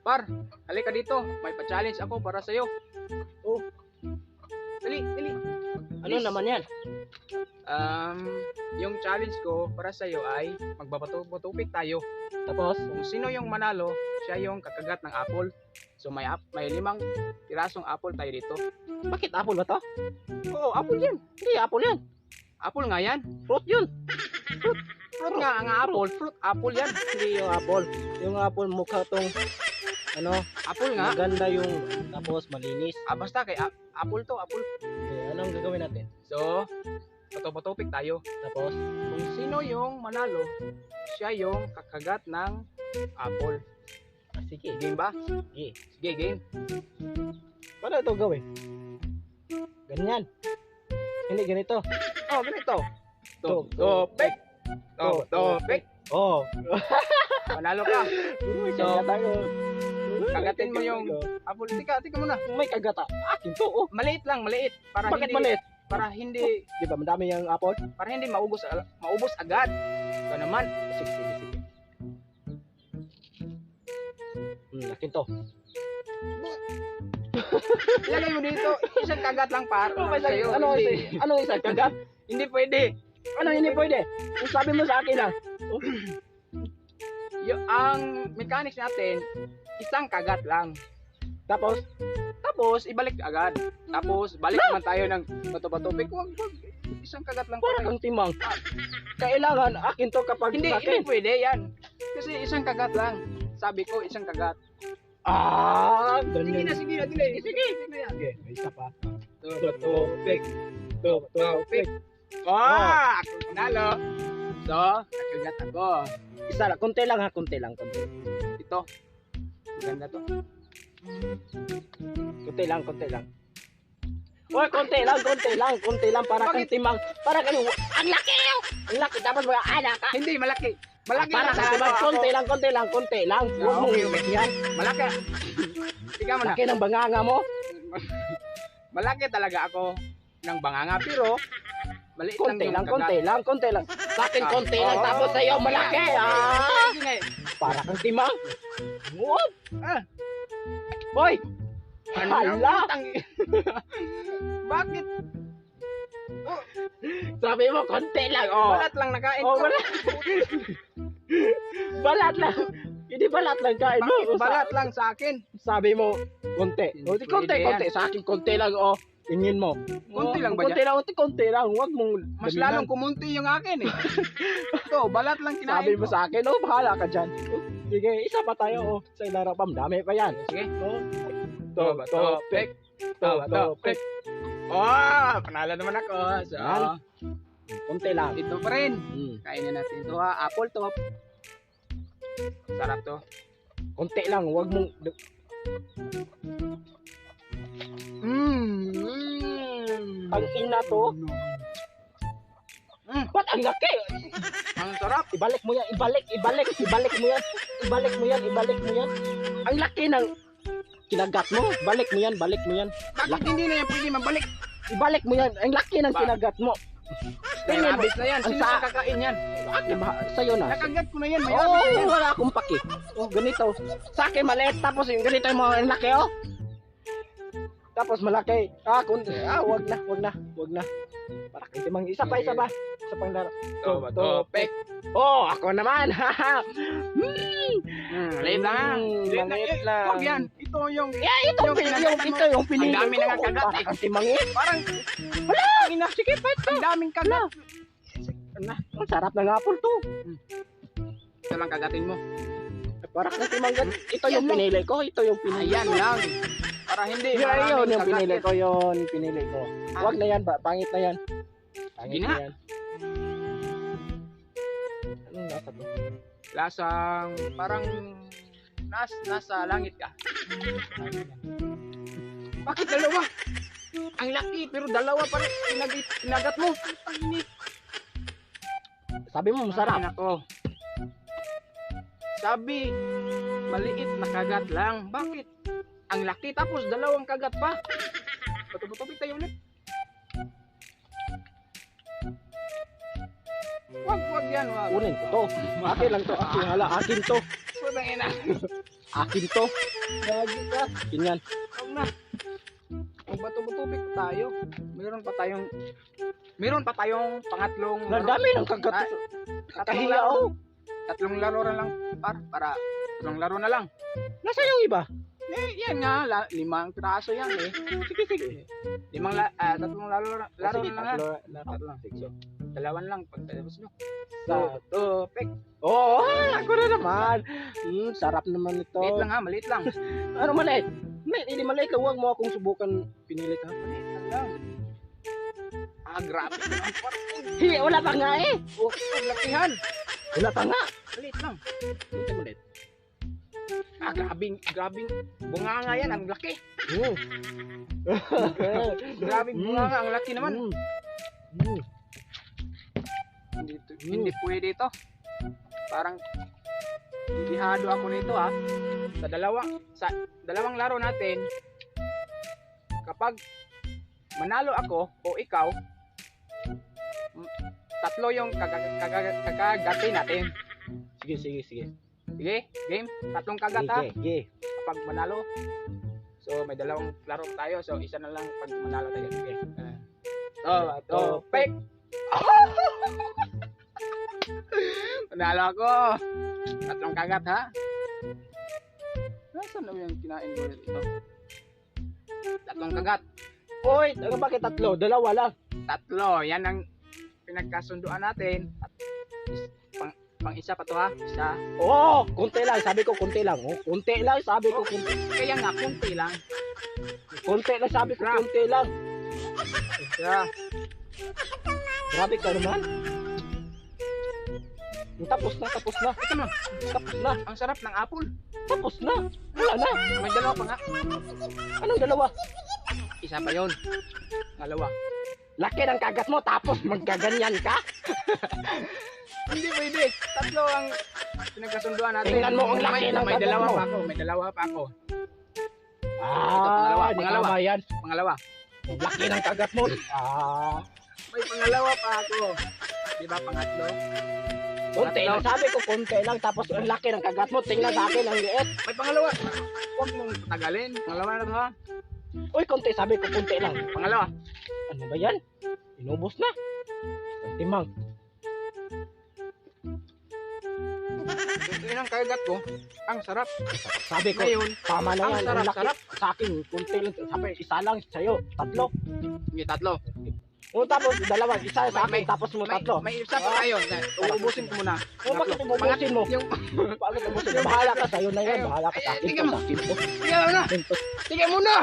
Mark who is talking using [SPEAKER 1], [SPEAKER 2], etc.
[SPEAKER 1] Par, halika dito. May pa-challenge ako para sa'yo.
[SPEAKER 2] Oh.
[SPEAKER 1] Dali, dali.
[SPEAKER 2] Ano
[SPEAKER 1] Please.
[SPEAKER 2] naman yan?
[SPEAKER 1] Yung challenge ko para sa'yo ay magbabato-batupik tayo.
[SPEAKER 2] Tapos,
[SPEAKER 1] Kung sino yung manalo, siya yung kakagat ng apple. So may 5 pirasong apple tayo dito.
[SPEAKER 2] Bakit apple ba to?
[SPEAKER 1] Oo, apple yan.
[SPEAKER 2] Hindi, apple yan.
[SPEAKER 1] Apple nga yan.
[SPEAKER 2] Fruit yun.
[SPEAKER 1] Fruit nga ang apple. Fruit, apple yan.
[SPEAKER 2] Hindi yung apple. Yung apple mukha tong, ano,
[SPEAKER 1] Apple nga.
[SPEAKER 2] maganda yung, tapos malinis.
[SPEAKER 1] Ah, basta kay apple to, apple.
[SPEAKER 2] Okay, anong gagawin natin?
[SPEAKER 1] So, bato-batupik tayo.
[SPEAKER 2] Tapos,
[SPEAKER 1] Kung sino yung manalo, siya yung kakagat ng apple.
[SPEAKER 2] Ah, sige.
[SPEAKER 1] Game ba?
[SPEAKER 2] Sige.
[SPEAKER 1] Sige, game.
[SPEAKER 2] Paano ito gawin? Ganyan. Hindi, ganito.
[SPEAKER 1] Oh, ganito. To,
[SPEAKER 2] To,
[SPEAKER 1] to, pick. To, to, pick.
[SPEAKER 2] Oh.
[SPEAKER 1] Manalo ka.
[SPEAKER 2] Uy,
[SPEAKER 1] So,
[SPEAKER 2] kagat ako. Uy,
[SPEAKER 1] kagatin mo
[SPEAKER 2] kagat
[SPEAKER 1] yung-
[SPEAKER 2] ako.
[SPEAKER 1] Apple, tika, tika muna.
[SPEAKER 2] May kagata. Akin to, oh.
[SPEAKER 1] Maliit lang, maliit. Para
[SPEAKER 2] Bakit
[SPEAKER 1] hindi,
[SPEAKER 2] maliit?
[SPEAKER 1] Para hindi,
[SPEAKER 2] Di ba, madami yung apple?
[SPEAKER 1] Para hindi maubos agad. Ito naman.
[SPEAKER 2] Sige, sige, sige. Akin to.
[SPEAKER 1] Ilagay mo dito, isang kagat lang para
[SPEAKER 2] Ano, isang,
[SPEAKER 1] sa'yo.
[SPEAKER 2] ano,
[SPEAKER 1] Hindi,
[SPEAKER 2] ano isang kagat?
[SPEAKER 1] hindi pwede.
[SPEAKER 2] Ano hindi pwede? Kung sabi mo sa akin ah.
[SPEAKER 1] Ang mechanics natin, isang kagat lang.
[SPEAKER 2] Tapos,
[SPEAKER 1] Tapos, ibalik agad. Tapos, balik naman tayo ng bato-bato. Wag, wag, isang kagat lang.
[SPEAKER 2] Para
[SPEAKER 1] Pare.
[SPEAKER 2] kang timang. Kailangan akin to kapag
[SPEAKER 1] Hindi,
[SPEAKER 2] sa
[SPEAKER 1] hindi
[SPEAKER 2] akin.
[SPEAKER 1] pwede yan. Kasi isang kagat lang. Sabi ko, isang kagat.
[SPEAKER 2] Ah,
[SPEAKER 1] Sige
[SPEAKER 2] ganyan.
[SPEAKER 1] na, sige na, dali. Sige, sige na yan.
[SPEAKER 2] Sige, may isa pa.
[SPEAKER 1] Bato, pick. Bato, pick. Ah, ako panalo. So, nakagat ako.
[SPEAKER 2] Isa lang, konti lang ha, konti lang, konti.
[SPEAKER 1] Ito. Maganda to.
[SPEAKER 2] Konti lang, konti lang. Oy, konti lang, konti lang, konti lang para kang
[SPEAKER 1] Bakit?
[SPEAKER 2] timang. Para kang ang laki! Ang laki dapat mga anak ka.
[SPEAKER 1] Hindi, malaki. Malaki
[SPEAKER 2] Para
[SPEAKER 1] lang
[SPEAKER 2] kang
[SPEAKER 1] sa
[SPEAKER 2] timang,
[SPEAKER 1] ano,
[SPEAKER 2] konti
[SPEAKER 1] ako.
[SPEAKER 2] lang, konti lang, konti lang. Huwag mong yan.
[SPEAKER 1] Malaki. Ikaw mo na.
[SPEAKER 2] Laki ng banganga mo.
[SPEAKER 1] Malaki talaga ako ng banganga pero maliit
[SPEAKER 2] Konti
[SPEAKER 1] lang yung
[SPEAKER 2] lang,
[SPEAKER 1] kagat.
[SPEAKER 2] konti lang, konti lang. Sa akin,
[SPEAKER 1] Ah,
[SPEAKER 2] konti lang,
[SPEAKER 1] oo.
[SPEAKER 2] tapos sa'yo, malaki. Ah!
[SPEAKER 1] Sige na eh.
[SPEAKER 2] Para kang timang. Whoop!
[SPEAKER 1] Ah.
[SPEAKER 2] Hoy!
[SPEAKER 1] Ano
[SPEAKER 2] Hala!
[SPEAKER 1] Bakit?
[SPEAKER 2] Sabi mo, konti lang. Oh.
[SPEAKER 1] Balat lang nakain
[SPEAKER 2] Oh,
[SPEAKER 1] ko.
[SPEAKER 2] balat. Balat lang. Hindi balat lang kain mo.
[SPEAKER 1] Bakit balat lang sa akin?
[SPEAKER 2] Sabi mo, konti. O, di, konti,
[SPEAKER 1] Pwede yan.
[SPEAKER 2] konti. Sa akin, konti lang. Oh, tingin mo.
[SPEAKER 1] Konti
[SPEAKER 2] Oh,
[SPEAKER 1] lang ba
[SPEAKER 2] konti lang, konti, konti lang. Huwag mong
[SPEAKER 1] Mas
[SPEAKER 2] damihan.
[SPEAKER 1] lalong kumunti yung akin eh. Ito, balat lang kinain
[SPEAKER 2] Sabi mo
[SPEAKER 1] ko.
[SPEAKER 2] sa akin, oh, bahala ka dyan. Oh, sige, isa pa tayo. Oh, sa laro pa, dami pa yan.
[SPEAKER 1] Sige.
[SPEAKER 2] Oh.
[SPEAKER 1] To, to, pick. To, to, pick. Oh, panalo naman ako. So,
[SPEAKER 2] Yan. Konti lang.
[SPEAKER 1] Ito pa rin. Kainin natin ito ha. Apple to. Sarap to.
[SPEAKER 2] Konti lang, huwag mong Ang ina to. Ba't ang laki?
[SPEAKER 1] Ang sarap.
[SPEAKER 2] Ibalik mo yan, ibalik, ibalik, ibalik mo yan. Ibalik mo yan, ibalik mo yan. Ang laki ng kinagat mo. Balik mo yan, balik mo yan.
[SPEAKER 1] Bakit hindi na yan pwede mabalik?
[SPEAKER 2] Ibalik mo yan. Ang laki ng kinagat mo.
[SPEAKER 1] May
[SPEAKER 2] Tingin mo.
[SPEAKER 1] rabies na yan.
[SPEAKER 2] Ang
[SPEAKER 1] Sino ang kakain yan?
[SPEAKER 2] Akin ba? Sa'yo na.
[SPEAKER 1] Nakagat ko na yan. May
[SPEAKER 2] Oo,
[SPEAKER 1] rabies na yan.
[SPEAKER 2] wala akong paki. Oh, ganito. Sa akin maliit, tapos yung ganito yung mga ang laki, oh. Tapos malaki. Ah, kun ah, wag na, wag na, wag na. Para kang timang isa pa, isa pa. Isa pang laro.
[SPEAKER 1] To, to, pick.
[SPEAKER 2] Oh, ako naman.
[SPEAKER 1] Maliit lang.
[SPEAKER 2] Maliit
[SPEAKER 1] Maliit lang. Eh,
[SPEAKER 2] lang.
[SPEAKER 1] Wag yan. Ito yung
[SPEAKER 2] Yeah, ito
[SPEAKER 1] Yung
[SPEAKER 2] yung,
[SPEAKER 1] kinagat mo.
[SPEAKER 2] ito yung pinili
[SPEAKER 1] Ang dami
[SPEAKER 2] ko.
[SPEAKER 1] na nga kagat
[SPEAKER 2] Para
[SPEAKER 1] eh.
[SPEAKER 2] kang timang eh.
[SPEAKER 1] Parang
[SPEAKER 2] Wala! Ina, sige, fight
[SPEAKER 1] ang daming kagat.
[SPEAKER 2] Na, ang sarap ng apple to.
[SPEAKER 1] Ito lang kagatin mo.
[SPEAKER 2] Para kang timang. Ito yung
[SPEAKER 1] Yan lang.
[SPEAKER 2] pinili ko, ito yung pinili.
[SPEAKER 1] Ayan lang. Para hindi
[SPEAKER 2] Yeah,
[SPEAKER 1] maraming
[SPEAKER 2] yun yung
[SPEAKER 1] kagat
[SPEAKER 2] pinili
[SPEAKER 1] yan.
[SPEAKER 2] ko, yun pinili ko. Wag na yan ba? Pangit na yan. Pangit
[SPEAKER 1] Sige
[SPEAKER 2] na
[SPEAKER 1] na.
[SPEAKER 2] yan. Anong lasa to?
[SPEAKER 1] Lasang parang nasa langit ka. Bakit dalawa? Ang laki pero dalawa pa rin kinagat mo. Ang init.
[SPEAKER 2] Sabi mo masarap.
[SPEAKER 1] Ay, nako. Sabi, maliit na kagat lang. Bakit? Ang laki tapos dalawang kagat pa. Patubig tayo ulit. Wag, wag yan, wag.
[SPEAKER 2] Kunin ko to. Akin lang to. Akin, hala, akin to.
[SPEAKER 1] Putang ina.
[SPEAKER 2] Akin to. Gagi ka. Akin yan.
[SPEAKER 1] Huwag na. Magbato-batupik tayo. Meron pa tayong pangatlong
[SPEAKER 2] Ang dami ng kagat.
[SPEAKER 1] Ah, tatlong
[SPEAKER 2] Kahiya
[SPEAKER 1] laro.
[SPEAKER 2] oh.
[SPEAKER 1] Tatlong laro na lang para tatlong laro na lang.
[SPEAKER 2] Nasa yung iba?
[SPEAKER 1] Eh, yan nga, limang piraso yan eh.
[SPEAKER 2] Sige, sige.
[SPEAKER 1] Tatlong laro, laro
[SPEAKER 2] Sige,
[SPEAKER 1] na lang.
[SPEAKER 2] tatlo, laro.
[SPEAKER 1] Tatlo lang.
[SPEAKER 2] Sige.
[SPEAKER 1] Dalawan lang pagkatapos nyo.
[SPEAKER 2] Sa,
[SPEAKER 1] Tupik.
[SPEAKER 2] Oo, oh, ako na naman. Sarap naman ito.
[SPEAKER 1] Maliit lang ha, maliit lang.
[SPEAKER 2] Ano maliit? Maliit, hindi maliit lang. Huwag mo akong subukan pinilit ha.
[SPEAKER 1] Maliit lang. Ah, grabe. Ang parang
[SPEAKER 2] Hindi, wala pa nga eh.
[SPEAKER 1] oh, ang lakihan.
[SPEAKER 2] Wala pa nga.
[SPEAKER 1] Maliit lang.
[SPEAKER 2] Hindi maliit.
[SPEAKER 1] Ah, grabing, grabing bunganga yan. Ang laki. Grabing bunganga. Ang laki naman. Hindi, hindi pwede ito. Parang bihado ako nito ha. Sa dalawang laro natin, kapag manalo ako o ikaw, tatlo yung kagagati natin.
[SPEAKER 2] Sige, sige, sige.
[SPEAKER 1] Sige, game. Tatlong kagat ha.
[SPEAKER 2] Sige, sige.
[SPEAKER 1] Kapag manalo. So may dalawang laro tayo. So isa na lang pag manalo tayo. Sige. Oh, to, pick. Manalo ako. Tatlong kagat ha. Nasaan na yung kinain ko ito? Tatlong kagat.
[SPEAKER 2] Oy, ano, bakit tatlo? Dalawa lang.
[SPEAKER 1] Tatlo. Yan ang pinagkasunduan natin. At pang isa pa to ha. Isa.
[SPEAKER 2] Oo, oh, konti lang. Sabi ko konti lang. Oh, konti lang. Sabi ko konti.
[SPEAKER 1] Kaya nga, konti lang.
[SPEAKER 2] Konti lang. Sabi ko konti lang.
[SPEAKER 1] Isa.
[SPEAKER 2] Grabe ka naman. Tapos na, tapos na.
[SPEAKER 1] Ito mo.
[SPEAKER 2] Tapos na,
[SPEAKER 1] Ang sarap ng apple.
[SPEAKER 2] tapos na. Wala na.
[SPEAKER 1] May dalawa pa nga.
[SPEAKER 2] Anong dalawa?
[SPEAKER 1] Isa pa yon. Dalawa.
[SPEAKER 2] Laki ng kagat mo tapos magkaganyan ka?
[SPEAKER 1] Hindi pwede. Tatlo ang pinagkasunduan natin.
[SPEAKER 2] Tingnan mo ang laki
[SPEAKER 1] may,
[SPEAKER 2] ng
[SPEAKER 1] may
[SPEAKER 2] kagat
[SPEAKER 1] dalawa
[SPEAKER 2] mo.
[SPEAKER 1] pa ako. May dalawa pa ako.
[SPEAKER 2] Ah,
[SPEAKER 1] pangalawa,
[SPEAKER 2] di
[SPEAKER 1] pangalawa.
[SPEAKER 2] tama yan.
[SPEAKER 1] Pangalawa.
[SPEAKER 2] Ang laki ng kagat mo. Ah,
[SPEAKER 1] May pangalawa pa ako. Di ba pangatlo?
[SPEAKER 2] konti lang. Sabi ko konti lang tapos ang laki ng kagat mo. Tingnan sa akin ang liit.
[SPEAKER 1] May pangalawa. Huwag mong patagalin. Pangalawa na to ha.
[SPEAKER 2] Uy, konti. Sabi ko konti lang.
[SPEAKER 1] Pangalawa.
[SPEAKER 2] Ano ba yan? Inubos na. Ang timang.
[SPEAKER 1] Yung inang kagat ko, ang sarap.
[SPEAKER 2] Sabi ko,
[SPEAKER 1] Ngayon,
[SPEAKER 2] tama na
[SPEAKER 1] ang
[SPEAKER 2] yan. Ang
[SPEAKER 1] sarap,
[SPEAKER 2] laki.
[SPEAKER 1] sarap.
[SPEAKER 2] Sa akin, konti lang. Sabi, isa lang sa'yo. Tatlo.
[SPEAKER 1] Hindi, tatlo.
[SPEAKER 2] O tapos, dalawa. Isa sa akin, tapos mo
[SPEAKER 1] May,
[SPEAKER 2] tatlo.
[SPEAKER 1] may isa pa tayo. Uubusin ko muna.
[SPEAKER 2] O bakit ubusin mo?
[SPEAKER 1] Yung,
[SPEAKER 2] Bakit ubusin mo? Bahala ka sa'yo na yan. Bahala ka sa akin.
[SPEAKER 1] Ay,
[SPEAKER 2] To, sa akin to.
[SPEAKER 1] sige muna.
[SPEAKER 2] Akin to.
[SPEAKER 1] Sige muna.